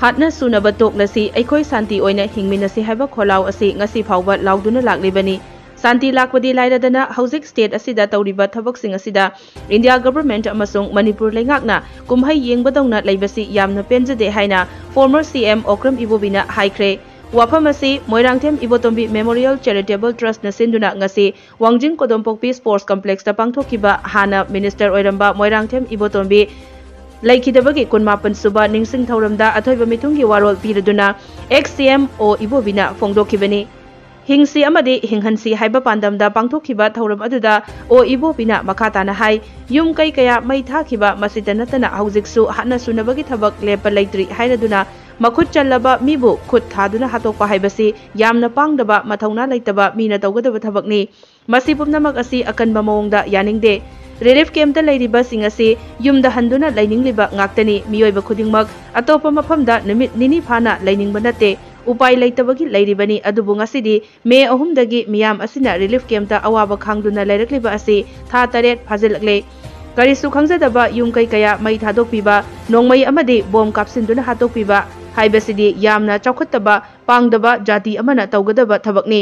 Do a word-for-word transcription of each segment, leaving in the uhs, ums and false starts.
ꯍꯥꯠꯅ ꯁꯨꯅꯕ ꯇꯣꯛꯂꯁꯤ, ꯑꯩꯈꯣꯏ ꯁꯥꯟꯇꯤ ꯑꯣꯏꯅ ꯍꯤꯡꯃꯤꯟꯅꯁꯤ ꯍꯥꯏꯕ ꯈꯣꯜꯂꯥꯎ ꯑꯁꯤ ꯉꯁꯤ ꯐꯥꯎꯕ ꯂꯥꯎꯗꯨꯅ ꯂꯥꯛꯂꯤꯕꯅꯤ꯫ ꯁꯥꯟꯇꯤ ꯂꯥꯛꯄꯗꯤ ꯂꯥꯏꯔꯗꯅ, ꯍꯧꯖꯤꯛ ꯁ꯭ꯇꯦꯠ ꯑꯁꯤꯗ ꯇꯧꯔꯤꯕ ꯊꯕꯛꯁꯤꯡ ꯑꯁꯤꯗ ꯏꯟꯗꯤꯌꯥ ꯒꯚꯔꯟꯃꯦꯟꯠ ꯑꯃꯁꯨꯡ ꯃꯅꯤꯄꯨꯔ ꯂꯩꯉꯥꯛꯅ ꯀꯨꯝꯍꯩ ꯌꯦꯡꯕꯗꯧꯅ ꯂꯩꯕꯁꯤ ꯌꯥꯝꯅ ꯄꯦꯟꯖꯗꯦ ꯍꯥꯏꯅ ꯐꯣꯔꯃꯔ ꯁꯤ ꯑꯦꯝ ꯑꯣꯀ꯭ꯔꯝ ꯏꯕꯣꯕꯤꯅ ꯍꯥꯏꯈ꯭ꯔꯦ꯫ ꯋꯥꯐꯝ ꯑꯁꯤ ꯃꯣꯏꯔꯥꯡꯊꯦꯝ ꯏꯕꯣꯇꯣꯝꯕꯤ ꯃꯦꯃꯣꯔꯤꯌꯦꯜ ꯆꯦꯔꯤꯇꯦꯕꯜ ꯇ꯭ꯔꯁꯅ ꯁꯤꯟꯗꯨꯅ ꯉꯁꯤ ꯋꯥꯡꯖꯤꯡ ꯀꯣꯗꯣꯝꯄꯣꯛꯄꯤ ꯁ꯭ꯄꯣꯔꯠꯁ ꯀꯝꯄ꯭ꯂꯦꯛꯁꯇ ꯄꯥꯡꯊꯣꯛꯈꯤꯕ ꯍꯥꯟꯅ ꯃꯤꯅꯤꯁꯇꯔ ꯑꯣꯏꯔꯝꯕ ꯃꯣꯏꯔꯥꯡꯊꯦꯝ ꯏꯕꯣꯇꯣꯝꯕꯤ ꯂꯩꯈꯤꯗꯕꯒꯤ ꯀꯨꯟꯃꯥꯄꯟ ꯁꯨꯕ ꯅꯤꯡꯁꯤꯡ ꯊꯧꯔꯝꯗ ꯑꯊꯣꯏꯕ ꯃꯤꯊꯨꯡꯒꯤ ꯋꯥꯔꯣꯜ ꯄꯤꯔꯗꯨꯅ ꯑꯦꯛꯁ ꯁꯤ ꯑꯦꯝ ꯑꯣ ꯏꯕꯣꯕꯤꯅ ꯐꯣꯡꯗꯣꯛꯈꯤꯕꯅꯤ꯫ ꯍꯤꯡꯁꯤ ꯑꯃꯗꯤ ꯍꯤꯡꯍꯟꯁꯤ ꯍꯥꯏꯕ ꯄꯥꯟꯗꯝꯗ ꯄꯥꯡꯊꯣꯛꯈꯤꯕ ꯊꯧꯔꯝ ꯑꯗꯨꯗ ꯑꯣ ꯏꯕꯣꯕꯤꯅ ꯃꯈꯥ ꯇꯥꯅ ꯍꯥꯏ, ꯌꯨꯝ ꯀꯩ ꯀꯌꯥ ꯃꯩ ꯊꯥꯈꯤꯕ ꯃꯁꯤꯇ ꯅꯠꯇꯅ ꯍꯧꯖꯤꯛꯁꯨ ꯍꯥꯠꯅ ꯁꯨꯅꯕꯒꯤ ꯊꯕꯛ ꯂꯦꯞꯄ ꯂꯩꯇ꯭ꯔꯤ ꯍꯥꯏꯔꯗꯨꯅ ꯃꯈꯨꯠ ꯆꯜꯂꯕ ꯃꯤꯕꯨ ꯈꯨꯠ ꯊꯥꯗꯨꯅ ꯍꯥꯠꯇꯣꯛꯄ ꯍꯥꯏꯕꯁꯤ ꯌꯥꯝꯅ ꯄꯥꯡꯗꯕ, ꯃꯊꯧꯅꯥ ꯂꯩꯇꯕ ꯃꯤꯅ ꯇꯧꯒꯗꯕ ꯊꯕꯛꯅꯤ꯫ ꯃꯁꯤ ꯄꯨꯝꯅꯃꯛ ꯑꯁꯤ ꯑꯀꯟꯕ ꯃꯑꯣꯡꯗ ꯌꯥꯅꯤꯡꯗꯦ꯫ ꯔꯤꯂꯤꯐ ꯀꯦꯝꯞꯇ ꯂꯩꯔꯤꯕꯁꯤꯡ ꯑꯁꯤ ꯌꯨꯝꯗ ꯍꯟꯗꯨꯅ ꯂꯩꯅꯤꯡꯂꯤꯕ ꯉꯥꯛꯇꯅꯤ꯫ ꯃꯤꯑꯣꯏꯕ ꯈꯨꯗꯤꯡꯃꯛ ꯑꯇꯣꯞꯄ ꯃꯐꯝꯗ ꯅꯨꯃꯤꯠ ꯅꯤꯅꯤ ꯐꯥꯅ ꯂꯩꯅꯤꯡꯕ ꯅꯠꯇꯦ꯫ ꯎꯄꯥꯏ ꯂꯩꯇꯕꯒꯤ ꯂꯩꯔꯤꯕꯅꯤ꯫ ꯑꯗꯨꯕꯨ ꯉꯁꯤꯗꯤ ꯃꯦ ꯑꯍꯨꯝꯗꯒꯤ ꯃꯤꯌꯥꯝ ꯑꯁꯤꯅ ꯔꯤꯂꯤꯐ ꯀꯦꯝꯞꯇ ꯑꯋꯥꯕ ꯈꯥꯡꯗꯨꯅ ꯂꯩꯔꯛꯂꯤꯕ ꯑꯁꯤ ꯊꯥ ꯇꯔꯦꯠ ꯐꯥꯖꯤꯜꯂꯛꯂꯦ꯫ ꯀꯔꯤꯁꯨ ꯈꯪꯖꯗꯕ ꯌꯨꯝ ꯀꯩ ꯀꯌꯥ ꯃꯩ ꯊꯥꯗꯣꯛꯄꯤꯕ, ꯅꯣꯡꯃꯩ ꯑꯃꯗꯤ ꯕꯣꯝ ꯀꯥꯞꯁꯤꯟꯗꯨꯅ ꯍꯥꯠꯇꯣꯛꯄꯤꯕ ꯍꯥꯏꯕꯁꯤꯗꯤ ꯌꯥꯝꯅ ꯆꯥꯎꯈꯠꯇꯕ, ꯄꯥꯡꯗꯕ ꯖꯥꯇꯤ ꯑꯃꯅ ꯇꯧꯒꯗꯕ ꯊꯕꯛꯅꯤ꯫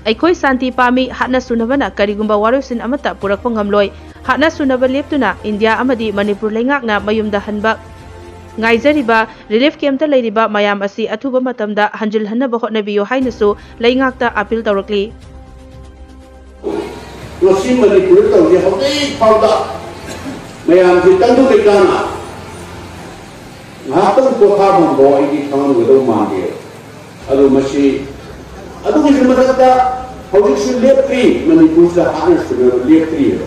ꯑꯩꯈꯣꯏ ꯁꯥꯟꯇꯤ ꯄꯥꯝꯃꯤ꯫ ꯍꯥꯠꯅ ꯁꯨꯅꯕꯅ ꯀꯔꯤꯒꯨꯝꯕ ꯋꯥꯔꯣꯏꯁꯤꯟ ꯑꯃꯠꯇ ꯄꯨꯔꯛꯄ ꯉꯝꯂꯣꯏ꯫ ꯍꯥꯠꯅ ꯁꯨꯅꯕ ꯂꯦꯞꯇꯨꯅ ꯏꯟꯗꯤꯌꯥ ꯑꯃꯗꯤ ꯃꯅꯤꯄꯨꯔ ꯂꯩꯉꯥꯛꯅ ꯃꯌꯨꯝꯗ ꯍꯟꯕ ꯉꯥꯏꯖꯔꯤꯕ ꯔꯤꯂꯤꯐ ꯀꯦꯝꯞꯇ ꯂꯩꯔꯤꯕ ꯃꯌꯥꯝ ꯑꯁꯤ ꯑꯊꯨꯕ ꯃꯇꯝꯗ ꯍꯟꯖꯤꯜꯍꯟꯅꯕ ꯍꯣꯠꯅꯕꯤꯌꯨ ꯍꯥꯏꯅꯁꯨ ꯂꯩꯉꯥꯛꯇ ꯑꯄꯤꯜ ꯇꯧꯔꯛꯂꯤ꯫ ꯉꯁꯤ ꯃꯅꯤꯄꯨꯔꯗ ꯇꯧꯔꯤ ꯍꯧꯖꯤꯛ ꯐꯥꯎꯗ ꯃꯌꯥꯝꯁꯤ ꯇꯪꯗꯨ ꯂꯩꯇꯥꯅ ꯉꯥꯏꯍꯥꯛꯇꯪ ꯄꯣꯊꯥꯐꯝꯐꯥꯎ ꯑꯩꯗꯤ ꯈꯪꯉꯝꯒꯗꯧ ꯃꯥꯟꯗꯦ꯫ ꯑꯗꯨ ꯃꯁꯤ, ꯑꯗꯨꯒꯤꯁꯨ ꯃꯊꯛꯇ ꯍꯧꯖꯤꯛꯁꯨ ꯂꯦꯞꯇ꯭ꯔꯤ, ꯃꯅꯤꯄꯨꯔꯁꯤꯗ ꯍꯥꯠꯅ ꯁꯨꯅꯕ ꯂꯦꯞꯇ꯭ꯔꯤꯑꯕ꯫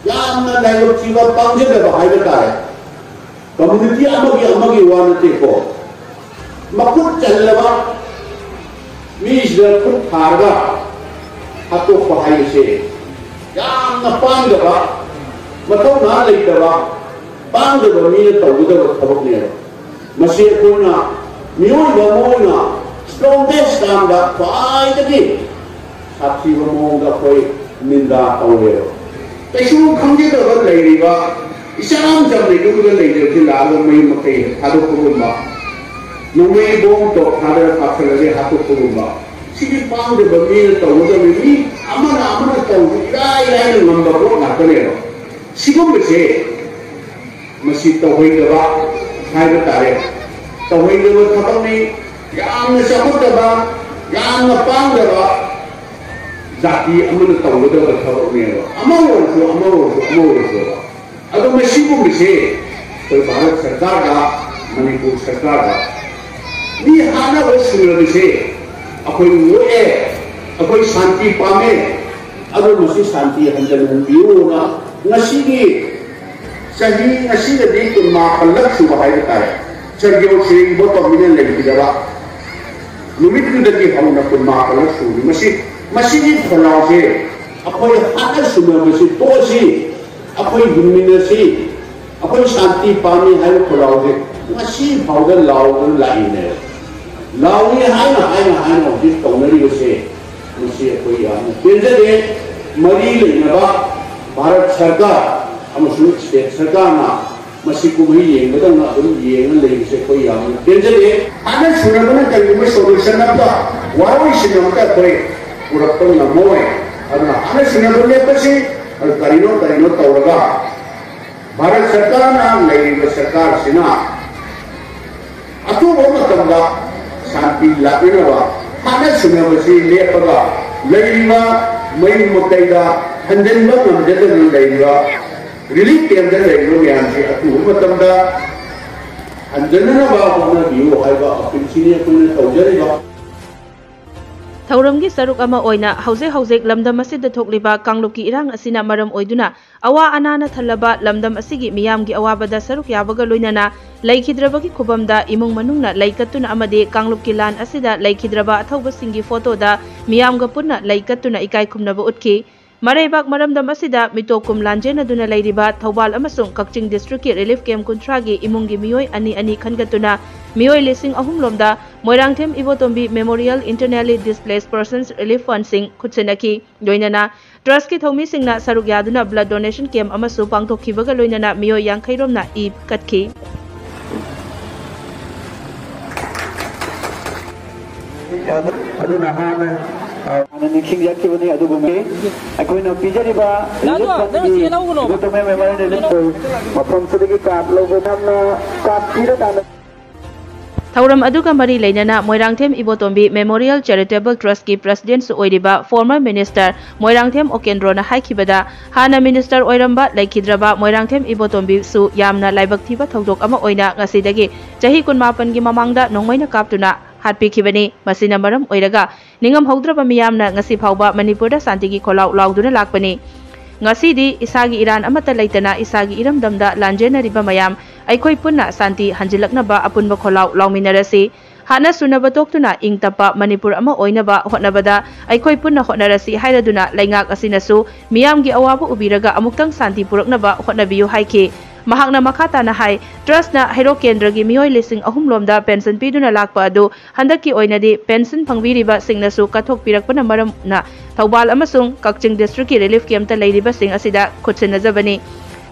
ꯌꯥꯝꯅ ꯂꯥꯏꯕꯛ ꯊꯤꯕ, ꯄꯥꯡꯖꯗꯕ ꯍꯥꯏꯕ ꯇꯥꯔꯦ꯫ ꯀꯝꯃ꯭ꯌꯨꯅꯤꯇꯤ ꯑꯃꯒꯤ ꯑꯃꯒꯤ ꯋꯥ ꯅꯠꯇꯦꯀꯣ, ꯃꯈꯨꯠ ꯆꯜꯂꯕ ꯃꯤꯁꯤꯗ ꯈꯨꯠ ꯊꯥꯔꯒ ꯍꯥꯠꯇꯣꯛꯄ ꯍꯥꯏꯕꯁꯦ ꯌꯥꯝꯅ ꯄꯥꯡꯗꯕ, ꯃꯊꯧꯅꯥ ꯂꯩꯇꯕ, ꯄꯥꯡꯗꯕ ꯃꯤꯅ ꯇꯧꯒꯗꯕ ꯊꯕꯛꯅꯦꯕ꯫ ꯃꯁꯤ ꯑꯩꯈꯣꯏꯅ ꯃꯤꯑꯣꯏꯕ ꯑꯃ ꯑꯣꯏꯅ strongest term ꯗ ꯈ꯭ꯋꯥꯏꯗꯒꯤ ꯁꯥꯊꯤꯕ ꯃꯑꯣꯡꯗ ꯑꯩꯈꯣꯏ ꯅꯤꯟꯗꯥ ꯇꯧꯔꯦꯕ꯫ ꯀꯩꯁꯨ ꯈꯪꯖꯗꯕ ꯂꯩꯔꯤꯕ ꯏꯆꯝ ꯆꯝꯅ ꯌꯨꯝꯗ ꯂꯩꯖꯕꯁꯤ ꯂꯥꯛꯑꯒ ꯃꯩ ꯃꯈꯩ ꯊꯥꯗꯣꯛꯄꯒꯨꯝꯕ, ꯅꯣꯡꯃꯩ ꯕꯣꯝ ꯇꯣꯞ ꯊꯥꯗꯔ ꯀꯥꯞꯁꯤꯜꯂꯒ ꯍꯥꯠꯇꯣꯛꯄꯒꯨꯝꯕ, ꯁꯤꯗꯤ ꯄꯥꯡꯗꯕ ꯃꯤꯅ ꯇꯧꯒꯗꯕꯅꯤ꯫ ꯃꯤ ꯑꯃꯅ ꯑꯃꯅ ꯇꯧꯕ ꯏꯔꯥꯏ ꯂꯥꯏꯅ ꯉꯝꯕ ꯄꯣꯠ ꯉꯥꯛꯇꯅꯦꯕ꯫ ꯁꯤꯒꯨꯝꯕꯁꯦ ꯃꯁꯤ ꯇꯧꯍꯩꯗꯕ ꯍꯥꯏꯕ ꯇꯥꯔꯦ꯫ ꯇꯧꯍꯩꯗꯕ ꯊꯕꯛꯅꯤ꯫ ꯌꯥꯝꯅ ꯆꯥꯎꯈꯠꯇꯕ, ꯌꯥꯝꯅ ꯄꯥꯡꯗꯕ ꯖꯥꯇꯤ ꯑꯃꯅ ꯇꯧꯒꯗꯕ ꯊꯕꯛꯅꯦꯕ꯫ ꯑꯃ ꯑꯣꯏꯔꯁꯨ, ꯑꯃ ꯑꯣꯏꯔꯁꯨ, ꯑꯃ ꯑꯣꯏꯔꯁꯨ꯫ ꯑꯗꯣ ꯃꯁꯤꯒꯨꯝꯕꯁꯦ ꯑꯩꯈꯣꯏ ꯚꯥꯔꯠ ꯁꯔꯀꯥꯔꯗ, ꯃꯅꯤꯄꯨꯔ ꯁꯔꯀꯥꯔꯗ ꯃꯤ ꯍꯥꯠꯅꯕ ꯁꯨꯅꯕꯁꯦ ꯑꯩꯈꯣꯏ ꯉꯣꯛꯑꯦ, ꯑꯩꯈꯣꯏ ꯁꯥꯟꯇꯤ ꯄꯥꯝꯃꯦ꯫ ꯑꯗꯣ ꯃꯁꯤ ꯁꯥꯟꯇꯤ ꯍꯟꯖꯤꯟꯍꯟꯕꯤꯌꯨꯅ ꯉꯁꯤꯒꯤ ꯆꯍꯤ, ꯉꯁꯤꯒꯗꯤ ꯀꯨꯟꯃꯥꯄꯜꯂꯛ ꯁꯨꯕ ꯍꯥꯏꯕ ꯇꯥꯔꯦ, ꯆꯒꯦꯜ ꯁꯤꯔꯦ ꯏꯕꯣꯇꯣꯝꯕꯤꯅ ꯂꯩꯈꯤꯗꯕ ꯅꯨꯃꯤꯠꯇꯨꯗꯒꯤ ꯍꯧꯅ ꯀꯨꯟꯃꯥꯄꯜꯂꯛ ꯁꯨꯔꯤ꯫ ꯃꯁꯤ, ꯃꯁꯤꯒꯤ ꯈꯣꯜꯂꯥꯎꯁꯦ ꯑꯩꯈꯣꯏ ꯍꯥꯠꯅ ꯁꯨꯅꯕꯁꯤ ꯇꯣꯛꯑꯁꯤ, ꯑꯩꯈꯣꯏ ꯍꯤꯡꯃꯤꯟꯅꯁꯤ, ꯑꯩꯈꯣꯏ ꯁꯥꯟꯇꯤ ꯄꯥꯝꯃꯤ ꯍꯥꯏꯕ ꯈꯣꯜꯂꯥꯎꯁꯦ ꯉꯁꯤ ꯐꯥꯎꯗ ꯂꯥꯎꯗꯨꯅ ꯂꯥꯛꯏꯅꯦꯕ꯫ ꯂꯥꯎꯏ ꯍꯥꯏꯅ, ꯍꯥꯏꯅ, ꯍꯥꯏꯅ ꯍꯧꯖꯤꯛ ꯇꯧꯅꯔꯤꯕꯁꯦ, ꯃꯁꯤ ꯑꯩꯈꯣꯏ ꯌꯥꯝꯅ ꯄꯦꯟꯖꯗꯦ꯫ ꯃꯔꯤ ꯂꯩꯅꯕ ꯚꯥꯔꯠ ꯁꯔꯀꯥꯔ ꯑꯃꯁꯨꯡ ꯁ꯭ꯇꯦꯠ ꯁꯔꯀꯥꯔꯅ ꯃꯁꯤ ꯀꯨꯝꯍꯩ ꯌꯦꯡꯕꯗꯧꯅ ꯑꯗꯨꯝ ꯌꯦꯡꯉ ꯂꯩꯕꯁꯦ ꯑꯩꯈꯣꯏ ꯌꯥꯝꯅ ꯄꯦꯟꯖꯗꯦ꯫ ꯍꯥꯠꯅ ꯁꯨꯅꯕꯅ ꯀꯔꯤꯒꯨꯝꯕ solution ꯑꯃꯠꯇ, ꯋꯥꯔꯣꯏꯁꯤꯟ ꯑꯃꯠꯇ ꯑꯩꯈꯣꯏ ꯄꯨꯔꯛꯄ ꯉꯝꯃꯣꯏ꯫ ꯑꯗꯨꯅ ꯍꯥꯠꯅ ꯁꯨꯅꯕ ꯂꯦꯞꯄꯁꯤ꯫ ꯑꯗꯨ ꯀꯔꯤꯅꯣ ꯀꯔꯤꯅꯣ ꯇꯧꯔꯒ ꯚꯥꯔꯠ ꯁꯔꯀꯥꯔꯅ, ꯂꯩꯔꯤꯕ ꯁꯔꯀꯥꯔꯁꯤꯅ ꯑꯊꯨꯕ ꯃꯇꯝꯗ ꯁꯥꯟꯇꯤ ꯂꯥꯛꯅꯅꯕ ꯍꯥꯠꯅ ꯁꯨꯅꯕꯁꯤ ꯂꯦꯞꯄꯒ ꯂꯩꯔꯤꯕ ꯃꯌꯨꯝ ꯃꯀꯩꯗ ꯍꯟꯖꯤꯟꯕ ꯉꯝꯖꯗꯅ ꯂꯩꯔꯤꯕ relief camp ꯇ ꯂꯩꯔꯤꯕ ꯃꯌꯥꯝꯁꯤ ꯑꯊꯨꯕ ꯃꯇꯝꯗ ꯍꯟꯖꯤꯟꯅꯅꯕ ꯍꯣꯠꯅꯕꯤꯌꯨ ꯍꯥꯏꯕ appeal ꯁꯤꯅꯤ ꯑꯩꯈꯣꯏꯅ ꯇꯧꯖꯔꯤꯕ꯫ ꯊꯧꯔꯝꯒꯤ ꯁꯔꯨꯛ ꯑꯃ ꯑꯣꯏꯅ ꯍꯧꯖꯤꯛ ꯍꯧꯖꯤꯛ ꯂꯝꯗꯝ ꯑꯁꯤꯗ ꯊꯣꯛꯂꯤꯕ ꯀꯥꯡꯂꯨꯞꯀꯤ ꯏꯔꯥꯡ ꯑꯁꯤꯅ ꯃꯔꯝ ꯑꯣꯏꯗꯨꯅ ꯑꯋꯥ ꯑꯅꯥꯅ ꯊꯜꯂꯕ ꯂꯝꯗꯝ ꯑꯁꯤꯒꯤ ꯃꯤꯌꯥꯝꯒꯤ ꯑꯋꯥꯕꯗ ꯁꯔꯨꯛ ꯌꯥꯕꯒ ꯂꯣꯏꯅꯅ ꯂꯩꯈꯤꯗ꯭ꯔꯕꯒꯤ ꯈꯨꯕꯝꯗ ꯏꯃꯨꯡ ꯃꯅꯨꯡꯅ ꯂꯩ ꯀꯠꯇꯨꯅ ꯑꯃꯗꯤ ꯀꯥꯡꯂꯨꯞꯀꯤ ꯂꯥꯟ ꯑꯁꯤꯗ ꯂꯩꯈꯤꯗ꯭ꯔꯕ ꯑꯊꯧꯕꯁꯤꯡꯒꯤ ꯐꯣꯇꯣꯗ ꯃꯤꯌꯥꯝꯒ ꯄꯨꯟꯅ ꯂꯩ ꯀꯠꯇꯨꯅ ꯏꯀꯥꯏ ꯈꯨꯝꯅꯕ ꯎꯠꯈꯤ꯫ ꯃꯔꯩꯕꯥꯛ ꯃꯔꯝꯗꯝ ꯑꯁꯤꯗ ꯃꯤꯇꯣꯞ ꯀꯨꯝ ꯂꯥꯟꯖꯦꯟꯅꯗꯨꯅ ꯂꯩꯔꯤꯕ ꯊꯧꯕꯥꯜ ꯑꯃꯁꯨꯡ ꯀꯛꯆꯤꯡ district ꯀꯤ relief camp ꯀꯨꯟꯊ꯭ꯔꯥꯒꯤ ꯏꯃꯨꯡꯒꯤ ꯃꯤꯑꯣꯏ ꯑꯅꯤ ꯑꯅꯤ ꯈꯟꯒꯠꯇꯨꯅ ꯃꯤꯑꯣꯏ ꯂꯤꯁꯤꯡ ꯑꯍꯨꯝ ꯂꯣꯝꯗ ꯃꯣꯏꯔꯥꯡꯊꯦꯝ ꯏꯕꯣꯇꯣꯝꯕꯤ Memorial Internally Displaced Persons Relief Fund ꯁꯤꯡ ꯈꯨꯠꯁꯤꯟꯅꯈꯤ꯫ ꯂꯣꯏꯅꯅ ꯇ꯭ꯔꯁꯀꯤ ꯊꯧꯃꯤꯁꯤꯡꯅ ꯁꯔꯨꯛ ꯌꯥꯗꯨꯅ ꯕ꯭ꯂꯗ ꯗꯣꯅꯦꯁꯟ ꯀꯦꯝꯞ ꯑꯃꯁꯨ ꯄꯥꯡꯊꯣꯛꯈꯤꯕꯒ ꯂꯣꯏꯅꯅ ꯃꯤꯑꯣꯏ ꯌꯥꯡꯈꯩ ꯔꯣꯝꯅ ꯏ ꯀꯠꯈꯤ꯫ ꯑꯗꯨꯅ ꯍꯥꯟꯅ ꯍꯥꯟꯅ ꯅꯤꯡꯁꯤꯡꯖꯈꯤꯕꯅꯤ꯫ ꯑꯗꯨꯕꯨ ꯑꯩꯈꯣꯏꯅ ꯄꯤꯖꯔꯤꯕ ꯔꯤꯂꯤꯐ ꯐꯟꯒꯤ ꯏꯕꯣꯇꯣꯝꯕꯤ ꯃꯦꯃꯣꯔꯤꯌꯦꯜ ꯔꯤꯂꯤꯐ ꯃꯐꯝꯁꯤꯗꯒꯤ ꯀꯥꯔꯗ ꯂꯧꯕ ꯌꯥꯝꯅ ꯀꯥꯔꯗ ꯄꯤꯔꯀꯥꯟꯗ ꯊꯧꯔꯝ ꯑꯗꯨꯒ ꯃꯔꯤ ꯂꯩꯅꯅ ꯃꯣꯏꯔꯥꯡꯊꯦꯝ ꯏꯕꯣꯇꯣꯝꯕꯤ ꯃꯦꯃꯣꯔꯤꯌꯦꯜ ꯆꯦꯔꯤꯇꯦꯕꯜ ꯇ꯭ꯔꯁꯀꯤ ꯄ꯭ꯔꯁꯤꯗꯦꯟꯠꯁꯨ ꯑꯣꯏꯔꯤꯕ ꯐꯣꯔꯃꯔ ꯃꯤꯅꯤꯁꯇꯔ ꯃꯣꯏꯔꯥꯡꯊꯦꯝ ꯑꯣꯀꯦꯟꯗ꯭ꯔꯣꯅ ꯍꯥꯏꯈꯤꯕꯗ, ꯍꯥꯟꯅ ꯃꯤꯅꯤꯁꯇꯔ ꯑꯣꯏꯔꯝꯕ ꯂꯩꯈꯤꯗ꯭ꯔꯕ ꯃꯣꯏꯔꯥꯡꯊꯦꯝ ꯏꯕꯣꯇꯣꯝꯕꯤꯁꯨ ꯌꯥꯝꯅ ꯂꯥꯏꯕꯛ ꯊꯤꯕ ꯊꯧꯗꯣꯛ ꯑꯃ ꯑꯣꯏꯅ ꯉꯁꯤꯗꯒꯤ ꯆꯍꯤ ꯀꯨꯟꯃꯥꯄꯟꯒꯤ ꯃꯃꯥꯡꯗ ꯅꯣꯡꯃꯩꯅ ꯀꯥꯞꯇꯨꯅ ꯍꯥꯠꯄꯤꯈꯤꯕꯅꯤ꯫ ꯃꯁꯤꯅ ꯃꯔꯝ ꯑꯣꯏꯔꯒ ꯅꯤꯡꯉꯝꯍꯧꯗ꯭ꯔꯕ ꯃꯤꯌꯥꯝꯅ ꯉꯁꯤ ꯐꯥꯎꯕ ꯃꯅꯤꯄꯨꯔꯗ ꯁꯥꯟꯇꯤꯒꯤ ꯈꯣꯜꯂꯥꯎ ꯂꯥꯎꯗꯨꯅ ꯂꯥꯛꯄꯅꯤ꯫ ꯉꯁꯤꯗꯤ ꯏꯁꯥꯒꯤ ꯏꯔꯥꯟ ꯑꯃꯠꯇ ꯂꯩꯇꯅ ꯏꯁꯥꯒꯤ ꯏꯔꯝꯗꯝꯗ ꯂꯥꯟꯖꯦꯟꯅꯔꯤꯕ ꯃꯌꯥꯝ ꯑꯩꯈꯣꯏ ꯄꯨꯟꯅ ꯁꯥꯟꯇꯤ ꯍꯟꯖꯤꯜꯂꯛꯅꯕ ꯑꯄꯨꯟꯕ ꯈꯣꯜꯂꯥꯎ ꯂꯥꯎꯃꯤꯟꯅꯔꯁꯤ꯫ ꯍꯥꯠꯅ ꯁꯨꯅꯕ ꯇꯣꯛꯇꯨꯅ ꯏꯪ ꯇꯞꯄ ꯃꯅꯤꯄꯨꯔ ꯑꯃ ꯑꯣꯏꯅꯕ ꯍꯣꯠꯅꯕꯗ ꯑꯩꯈꯣꯏ ꯄꯨꯟꯅ ꯍꯣꯠꯅꯔꯁꯤ ꯍꯥꯏꯔꯗꯨꯅ ꯂꯩꯉꯥꯛ ꯑꯁꯤꯅꯁꯨ ꯃꯤꯌꯥꯝꯒꯤ ꯑꯋꯥꯕ ꯎꯕꯤꯔꯒ ꯑꯃꯨꯛꯇꯪ ꯁꯥꯟꯇꯤ ꯄꯨꯔꯛꯅꯕ ꯍꯣꯠꯅꯕꯤꯌꯨ ꯍꯥꯏꯈꯤ꯫ ꯃꯍꯥꯛꯅ ꯃꯈꯥ ꯇꯥꯅ ꯍꯥꯏ, ꯇ꯭ꯔꯁꯅ ꯍꯩꯔꯣꯛ ꯀꯦꯟꯗ꯭ꯔꯒꯤ ꯃꯤꯑꯣꯏ ꯂꯤꯁꯤꯡ ꯑꯍꯨꯝ ꯂꯣꯝꯗ ꯄꯦꯟꯁꯟ ꯄꯤꯗꯨꯅ ꯂꯥꯛꯄ ꯑꯗꯨ ꯍꯟꯗꯛꯀꯤ ꯑꯣꯏꯅꯗꯤ ꯄꯦꯟꯁꯟ ꯐꯪꯕꯤꯔꯤꯕꯁꯤꯡꯅꯁꯨ ꯀꯠꯊꯣꯛꯄꯤꯔꯛꯄꯅ ꯃꯔꯝꯅ ꯊꯧꯕꯥꯜ ꯑꯃꯁꯨꯡ ꯀꯛꯆꯤꯡ ꯗꯤꯁꯇ꯭ꯔꯤꯛꯀꯤ ꯔꯤꯂꯤꯐ ꯀꯦꯝꯞꯇ ꯂꯩꯔꯤꯕꯁꯤꯡ ꯑꯁꯤꯗ ꯈꯨꯠꯁꯤꯟꯅꯖꯕꯅꯤ꯫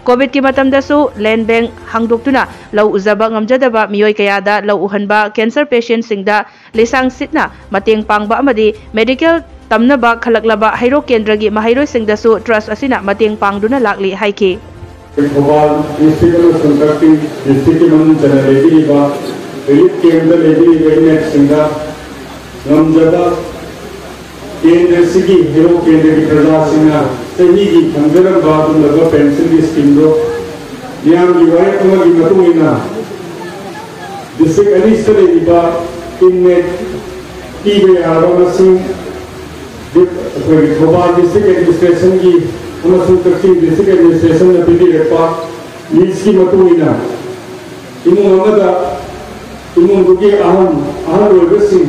ꯀꯣꯚꯤꯗꯀꯤ ꯃꯇꯝꯗꯁꯨ ꯂꯦꯟ ꯕꯦꯡꯛ ꯍꯥꯡꯗꯣꯛꯇꯨꯅ ꯂꯧ ꯎꯖꯕ ꯉꯝꯖꯗꯕ ꯃꯤꯑꯣꯏ ꯀꯌꯥꯗ ꯂꯧ ꯎꯍꯟꯕ, ꯀꯦꯟꯁꯔ ꯄꯦꯁꯦꯟꯠꯁꯤꯡꯗ ꯂꯤꯁꯥꯡ ꯁꯤꯠꯅ ꯃꯇꯦꯡ ꯄꯥꯡꯕ ꯑꯃꯗꯤ ꯃꯦꯗꯤꯀꯦꯜ ꯇꯝꯅꯕ ꯈꯜꯂꯛꯂꯕ ꯍꯩꯔꯣꯛ ꯀꯦꯟꯗ꯭ꯔꯒꯤ ꯃꯍꯩꯔꯣꯏꯁꯤꯡꯗꯁꯨ ꯇ꯭ꯔꯁ ꯑꯁꯤꯅ ꯃꯇꯦꯡ ꯄꯥꯡꯗꯨꯅ ꯂꯥꯛꯂꯤ ꯍꯥꯏꯈꯤ꯫ ꯊꯧꯕꯥꯜ ꯗꯤꯁꯇ꯭ꯔꯤꯛ ꯑꯃꯁꯨꯡ ꯀꯛꯆꯤꯡ ꯗꯤꯁꯇ꯭ꯔꯤꯛꯀꯤ ꯃꯅꯨꯡ ꯆꯟꯅ ꯂꯩꯕꯤꯔꯤꯕ ꯔꯤꯂꯤꯐ ꯀꯦꯝꯞꯇ ꯂꯩꯕꯤꯔꯤꯕ ꯏꯟꯃꯦꯠꯁꯤꯡꯗ ꯉꯝꯖꯕ ꯀꯦꯟꯗ꯭ꯔꯁꯤꯒꯤ ꯍꯩꯔꯣꯛ ꯀꯦꯟꯗ꯭ꯔꯒꯤ ꯄ꯭ꯔꯖꯥꯁꯤꯡꯅ ꯆꯍꯤꯒꯤ ꯐꯪꯖꯔꯝꯕ ꯑꯗꯨꯒꯨꯝꯂꯕ ꯄꯦꯟꯁꯟꯒꯤ ꯁ꯭ꯀꯤꯝꯗꯨ ꯃꯤꯌꯥꯝꯒꯤ ꯋꯥꯔꯦꯞ ꯑꯃꯒꯤ ꯃꯇꯨꯡ ꯏꯟꯅ ꯗꯤꯁꯇ꯭ꯔꯤꯛ ꯑꯅꯤꯁꯤꯗ ꯂꯩꯔꯤꯕ ꯏꯟꯃꯦꯠ ꯄꯤꯕ ꯌꯥꯔꯕ ꯃꯁꯤꯡ ꯑꯩꯈꯣꯏꯒꯤ ꯊꯧꯕꯥꯜ ꯗꯤꯁꯇ꯭ꯔꯤꯛ ꯑꯦꯗꯃꯤꯅꯤꯁꯇ꯭ꯔꯦꯁꯟꯒꯤ ꯑꯃꯁꯨꯡ ꯀꯛꯆꯤꯡ ꯗꯤꯁꯇ꯭ꯔꯤꯛ ꯑꯦꯗꯃꯤꯅꯤꯁꯇ꯭ꯔꯦꯁꯟꯅ ꯄꯤꯕꯤꯔꯛꯄ ꯂꯤꯁꯀꯤ ꯃꯇꯨꯡ ꯏꯟꯅ ꯏꯃꯨꯡ ꯑꯃꯗ ꯏꯃꯨꯡꯗꯨꯒꯤ ꯑꯍꯜ ꯑꯍꯜ ꯑꯣꯏꯕꯁꯤꯡ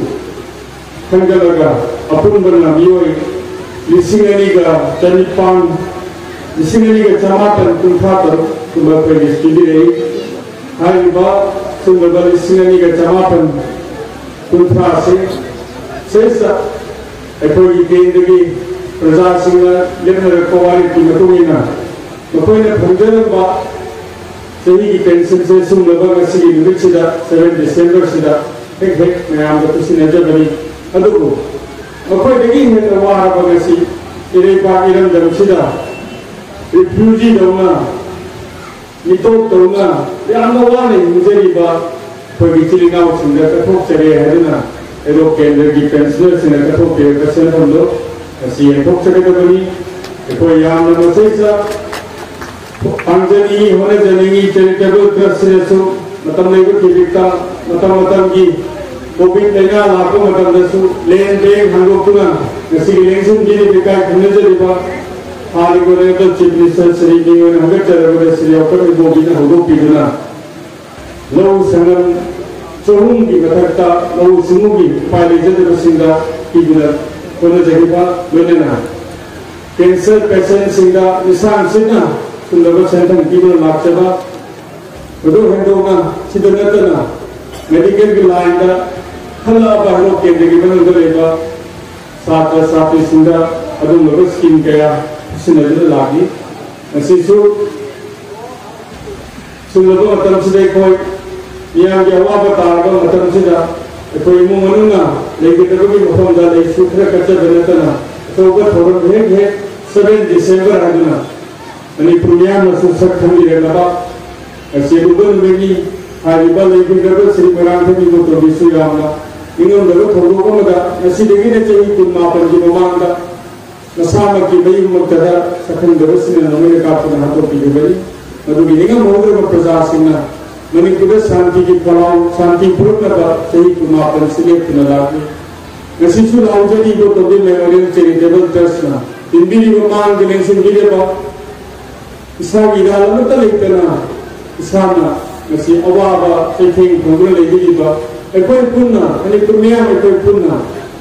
ꯈꯟꯒꯠꯂꯒ ꯑꯄꯨꯟꯕꯅ ꯃꯤꯑꯣꯏ ꯂꯤꯁꯤꯡ ꯑꯅꯤꯒ ꯆꯅꯤꯄꯥꯟ ꯂꯤꯁꯤꯡ ꯑꯅꯤꯒ ꯆꯃꯥꯄꯟ ꯀꯨꯟꯊ꯭ꯔꯥ ꯇꯔꯨꯛ ꯀꯨꯝꯕ ꯑꯩꯈꯣꯏ ꯂꯤꯁ ꯄꯤꯕꯤꯔꯛꯏ꯫ ꯍꯥꯏꯔꯤꯕ ꯁꯨꯝꯂꯕ ꯂꯤꯁꯤꯡ ꯑꯅꯤꯒ ꯆꯃꯥꯄꯟ ꯀꯨꯟꯊ꯭ꯔꯥꯁꯤ ꯁꯤꯗꯩꯁꯤꯗ ꯑꯩꯈꯣꯏꯒꯤ ꯀꯦꯟꯗ꯭ꯔꯒꯤ ꯄ꯭ꯔꯖꯥꯁꯤꯡꯅ ꯂꯦꯞꯅꯔꯛꯄ ꯋꯥꯔꯦꯞꯀꯤ ꯃꯇꯨꯡ ꯏꯟꯅ ꯃꯈꯣꯏꯅ ꯐꯪꯖꯔꯝꯕ ꯆꯍꯤꯒꯤ ꯄꯦꯟꯁꯟꯁꯦ ꯁꯨꯡꯂꯕ ꯉꯁꯤꯒꯤ ꯅꯨꯃꯤꯠꯁꯤꯗ, ꯁꯚꯦꯟ ꯗꯤꯁꯦꯝꯕꯔꯁꯤꯗ ꯍꯦꯛ ꯍꯦꯛ ꯃꯌꯥꯝꯗ ꯄꯤꯁꯤꯟꯅꯖꯕꯅꯤ꯫ ꯑꯗꯨꯕꯨ ꯃꯈꯣꯏꯗꯒꯤ ꯍꯦꯟꯅ ꯋꯥꯔꯕ ꯉꯁꯤ ꯏꯔꯩꯄꯥꯛ ꯏꯔꯝꯗꯝꯁꯤꯗ ꯔꯤꯐ꯭ꯌꯨꯖꯤꯗꯧꯅ, ꯃꯤꯇꯣꯞꯇꯧꯅ ꯌꯥꯝꯅ ꯋꯥꯅ ꯍꯤꯡꯖꯔꯤꯕ ꯑꯩꯈꯣꯏꯒꯤ ꯏꯆꯤꯜ ꯏꯅꯥꯎꯁꯤꯡꯗ ꯀꯠꯊꯣꯛꯆꯔꯦ ꯍꯥꯏꯗꯨꯅ ꯑꯦꯗꯣ ꯀꯦꯟꯗ꯭ꯔꯒꯤ ꯄꯦꯟꯁꯅꯔꯁꯤꯡꯅ ꯀꯠꯊꯣꯛꯄꯤꯔꯕ ꯁꯦꯟꯐꯝꯗꯣ ꯉꯁꯤ ꯌꯦꯟꯊꯣꯛꯆꯒꯗꯕꯅꯤ꯫ ꯑꯩꯈꯣꯏ ꯌꯥꯝꯅ ꯃꯁꯤꯗ ꯄꯥꯡꯖꯅꯤꯡꯉꯤ, ꯍꯣꯠꯅꯖꯅꯤꯡꯉꯤ꯫ ꯆꯦꯔꯤꯇꯦꯕꯜ ꯇ꯭ꯔꯁꯁꯤꯅꯁꯨ ꯃꯇꯝ ꯂꯩꯕ ꯈꯤꯖꯤꯛꯇ ꯃꯇꯝ ꯃꯇꯝꯒꯤ ꯀꯣꯚꯤꯗ ꯂꯥꯏꯅꯥ ꯂꯥꯛꯄ ꯃꯇꯝꯗꯁꯨ ꯂꯦꯟ ꯕꯦꯡ ꯍꯥꯡꯗꯣꯛꯇꯨꯅ ꯉꯁꯤꯒꯤ ꯂꯦꯡꯁꯤꯟꯕꯤꯔꯤꯕ ꯏꯀꯥꯏ ꯈꯨꯝꯅꯖꯔꯤꯕ ꯍꯥꯟꯅꯒꯤ ꯑꯣꯏꯔꯕ ꯆꯤꯐ ꯃꯤꯅꯤꯁꯇꯔ ꯁ꯭ꯔꯤ ꯃꯤꯡ ꯑꯣꯏꯅ ꯍꯥꯞꯀꯠꯆꯔꯕꯗ ꯁ꯭ꯔꯤ ꯑꯣꯀꯟ ꯏꯕꯣꯕꯤꯅ ꯍꯧꯗꯣꯛꯄꯤꯗꯨꯅ ꯂꯧ ꯁꯪꯒꯝ ꯆꯍꯨꯝꯒꯤ ꯃꯊꯛꯇ ꯂꯧꯎ ꯁꯤꯡꯎꯒꯤ ꯎꯄꯥꯏ ꯂꯩꯖꯗꯕꯁꯤꯡꯗ ꯄꯤꯗꯨꯅ ꯍꯣꯠꯅꯖꯈꯤꯕ, ꯂꯣꯏꯅꯅ ꯀꯦꯟꯁꯔ ꯄꯦꯁꯦꯟꯁꯤꯡꯗ ꯂꯤꯁꯥꯡ ꯁꯤꯠꯅ ꯁꯨꯡꯂꯕ ꯁꯦꯟꯐꯝ ꯄꯤꯗꯨꯅ ꯂꯥꯛꯆꯕ, ꯑꯗꯨ ꯍꯦꯟꯗꯣꯛꯅ ꯁꯤꯗ ꯅꯠꯇꯅ ꯃꯦꯗꯤꯀꯦꯜꯒꯤ ꯂꯥꯏꯟꯗ ꯈꯜꯂꯛꯑꯕ ꯍꯦꯜꯊ ꯀꯦꯟꯗ꯭ꯔꯒꯤ ꯃꯅꯨꯡꯗ ꯂꯩꯕ ꯁꯥꯇ꯭ꯔ ꯁꯥꯇ꯭ꯔꯤꯁꯤꯡꯗ ꯑꯗꯨꯒꯨꯝꯂꯕ ꯁ꯭ꯀꯤꯝ ꯀꯌꯥ ꯁꯤꯖꯤꯟꯅꯗꯨꯅ ꯂꯥꯛꯂꯤ꯫ ꯃꯁꯤꯁꯨ ꯁꯤꯜꯂꯕ ꯃꯇꯝꯁꯤꯗ ꯑꯩꯈꯣꯏ ꯃꯤꯌꯥꯝꯒꯤ ꯑꯋꯥꯕ ꯇꯥꯔꯕ ꯃꯇꯝꯁꯤꯗ ꯑꯩꯈꯣꯏ ꯏꯃꯨꯡ ꯃꯅꯨꯡꯅ ꯂꯩꯒꯗꯕꯒꯤ ꯃꯐꯝꯗ ꯂꯩꯁꯨ ꯈꯔ ꯀꯠꯆꯕ ꯅꯠꯇꯅ ꯑꯆꯧꯕ ꯊꯧꯔꯝ ꯍꯦꯛ ꯍꯦꯛ ꯁꯚꯦꯟ ꯗꯤꯁꯦꯝꯕꯔ ꯍꯥꯏꯗꯨꯅ ꯃꯅꯤꯄꯨꯔ ꯃꯤꯌꯥꯝꯅꯁꯨ ꯁꯛ ꯈꯪꯕꯤꯔꯛꯂꯕ ꯑꯁꯤꯒꯨꯝꯕ ꯅꯨꯃꯤꯠꯅꯤ꯫ ꯍꯥꯏꯔꯤꯕ ꯂꯩꯈꯤꯗ꯭ꯔꯕ ꯁ꯭ꯔꯤ ꯃꯣꯏꯔꯥꯡꯊꯦꯝ ꯏꯕꯣꯇꯣꯝꯕꯤꯁꯨ ꯌꯥꯝꯅ ꯅꯤꯡꯉꯝꯗꯕ ꯊꯧꯗꯣꯛ ꯑꯃꯗ ꯉꯁꯤꯗꯒꯤꯅ ꯆꯍꯤ ꯀꯨꯟ ꯃꯥꯄꯟꯒꯤ ꯃꯃꯥꯡꯗ ꯃꯁꯥꯃꯛꯀꯤ ꯃꯌꯨꯝꯃꯛꯇꯗ ꯁꯛꯈꯪꯗꯕꯁꯤꯡꯅ ꯅꯣꯡꯃꯩꯅ ꯀꯥꯞꯇꯨꯅ ꯍꯥꯠꯇꯣꯛꯄꯤꯈꯤꯕꯅꯤ꯫ ꯃꯗꯨꯒꯤ ꯅꯤꯡꯉꯝꯍꯧꯗ꯭ꯔꯕ ꯄ꯭ꯔꯖꯥꯁꯤꯡꯅ ꯃꯅꯤꯄꯨꯔꯗ ꯁꯥꯟꯇꯤꯒꯤ ꯈꯣꯜꯂꯥꯎ, ꯁꯥꯟꯇꯤ ꯐꯨꯔꯛꯅꯕ ꯆꯍꯤ ꯀꯨꯟꯃꯥꯄꯟ ꯁꯤ ꯂꯦꯞꯇꯅ ꯂꯥꯛꯂꯤ꯫ ꯉꯁꯤꯁꯨ ꯂꯥꯎꯖꯔꯤꯕ ꯇꯣꯝꯕꯤ ꯃꯦꯃꯣꯔꯤꯌꯦꯜ ꯆꯦꯔꯤꯇꯦꯕꯜ ꯇ꯭ꯔꯁꯅ ꯏꯟꯕꯤꯔꯤꯕ ꯃꯥꯡꯗ ꯂꯦꯡꯁꯤꯟꯕꯤꯔꯤꯕ ꯏꯁꯥꯒꯤ ꯏꯔꯥꯜ ꯑꯃꯠꯇ ꯂꯩꯇꯅ ꯏꯁꯥꯅ ꯉꯁꯤ ꯑꯋꯥꯕ ꯆꯩꯊꯦꯡ ꯐꯪꯗꯨꯅ ꯂꯩꯕꯤꯔꯤꯕ ꯑꯩꯈꯣꯏ ꯄꯨꯟꯅ, ꯃꯅꯤꯄꯨꯔ ꯃꯤꯌꯥꯝ ꯑꯩꯈꯣꯏ ꯄꯨꯟꯅ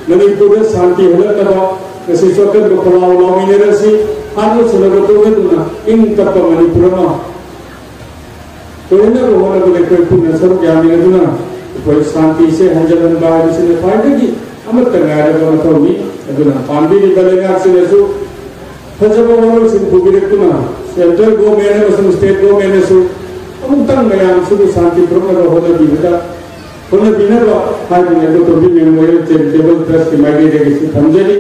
ꯃꯅꯤꯄꯨꯔꯗ ꯁꯥꯟꯇꯤ ꯍꯜꯂꯛꯅꯕ ꯉꯁꯤꯁꯨ ꯑꯀꯟꯕ ꯈꯣꯜꯂꯥꯎ ꯂꯥꯎꯃꯤꯟꯅꯔꯁꯤ꯫ ꯍꯥꯠꯅ ꯁꯨꯅꯕ ꯇꯣꯛꯅꯗꯨꯅ ꯏꯪ ꯇꯞꯄ ꯃꯅꯤꯄꯨꯔ ꯑꯃ ꯑꯣꯏꯍꯟꯅꯕ ꯍꯣꯠꯅꯕꯗ ꯑꯩꯈꯣꯏ ꯄꯨꯟꯅ ꯁꯔꯨꯛ ꯌꯥꯃꯤꯟꯅꯗꯨꯅ ꯑꯩꯈꯣꯏ ꯁꯥꯟꯇꯤꯁꯦ ꯍꯟꯖꯤꯜꯍꯟꯕ ꯍꯥꯏꯕꯁꯤꯅ ꯈ꯭ꯋꯥꯏꯗꯒꯤ ꯑꯃꯠꯇ ꯉꯥꯏꯔꯕ ꯃꯊꯧꯅꯤ꯫ ꯑꯗꯨꯅ ꯄꯥꯟꯕꯤꯔꯤꯕ ꯂꯩꯉꯥꯛꯁꯤꯅꯁꯨ ꯐꯖꯕ ꯋꯥꯔꯣꯜꯁꯤꯡ ꯄꯨꯕꯤꯔꯛꯇꯨꯅ central government ꯑꯃꯁꯨꯡ state government ꯅꯁꯨ ꯑꯃꯨꯛꯇꯪ ꯃꯌꯥꯝꯁꯤꯕꯨ ꯁꯥꯟꯇꯤ ꯄꯨꯔꯛꯅꯕ ꯍꯣꯠꯅꯕꯤꯕꯗ ꯍꯣꯠꯅꯕꯤꯅꯕ ꯍꯥꯏꯗꯨꯅ ꯑꯩꯈꯣꯏ ꯇꯣꯝꯕꯤ ꯃꯦꯃꯣꯔꯤꯌꯦꯜ ꯆꯦꯔꯤꯇꯦꯕꯜ ꯇ꯭ꯔꯁꯀꯤ ꯃꯥꯏꯀꯩꯗꯒꯤꯁꯨ ꯊꯝꯖꯔꯤ꯫